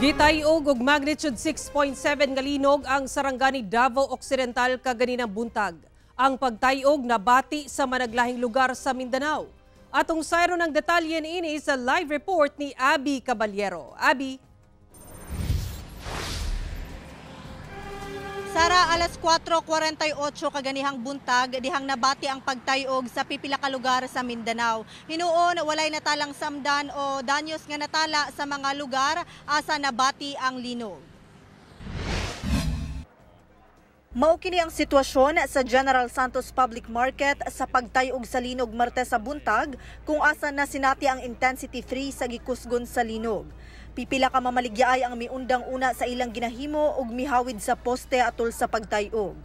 Gitayog og magnitude 6.7 nga linog ang Sarangani, Davao Occidental kaganinang buntag. Ang pagtayog nabati sa managlahing lugar sa Mindanao. Atong sayro ng detalye niini sa live report ni Abby Caballero. Abby? Sara, alas 4:48 kaganihang buntag, dihang nabati ang pagtayog sa pipila ka lugar sa Mindanao. Hinuon, walay natalang samdan o danyos nga natala sa mga lugar asa nabati ang linog. Mao kini ang sitwasyon sa General Santos Public Market sa pagtayog sa linog Martes sa buntag, kung asa na sinati ang intensity 3 sa gikusgon sa linog. Pipila ka mamaligya ang miundang una sa ilang ginahimo ug mihawid sa poste atol sa pagtayog.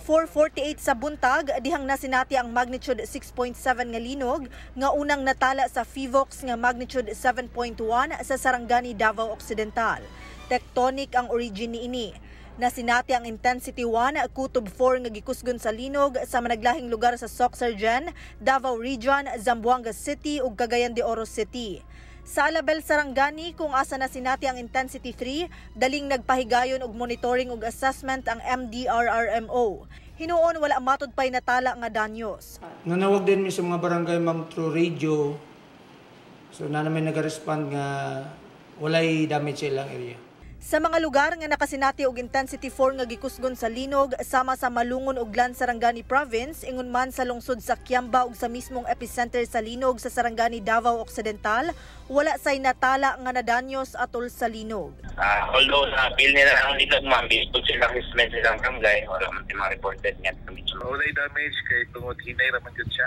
4:48 sa buntag, dihang nasinati ang magnitude 6.7 nga linog nga unang natala sa Phivolcs nga magnitude 7.1 sa Sarangani, Davao Occidental. Tectonic ang origin niini. Nasinati ang intensity 1, kutob 4 nga gikusgon sa linog sa managlahing lugar sa Soccsksargen, Davao Region, Zamboanga City ug Cagayan de Oro City. Sa Alabel, Sarangani, kung asa na sinati ang intensity 3, daling nagpahigayon og monitoring ug assessment ang MDRRMO. Hinuon, wala matud pay natala nga danyos. Nanawag din mi sa mga barangay, ma'am, through radio. So na namin nag-respond nga walay damage sa ilang area. Sa mga lugar nga nakasinati og intensity 4 nga gikusgon sa linog, sama sa Malungon ug Glan, Sarangani Province, ingon man sa lungsod sa Kiamba ug sa mismong epicenter sa linog sa Sarangani, Davao Occidental, wala say natala nga nadanyos atol sa linog. Although na feel nila ang linog, ma'am, based silang assessment silang barangay, wala man mga reported nga damage. Walay damage kay tungod hinay ra man jud siya.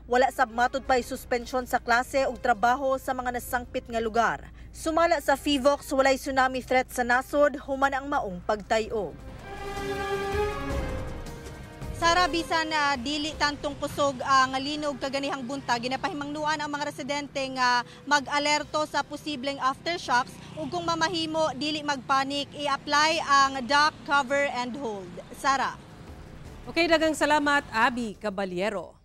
Wala sab matud pay suspensyon sa klase ug trabaho sa mga nasangpit nga lugar. Sumala sa Phivolcs, walay tsunami threat sa nasod human ang maong pagtayog. Sara, bisan na dili tantong kusog ang linog kaganihang buntag, ginapahimangnuan ang mga residente nga mag-alerto sa posibleng aftershocks ug kung mamahimo dili magpanik, i-apply ang duck, cover and hold. Sara. Okay, daghang salamat, Abby Caballero.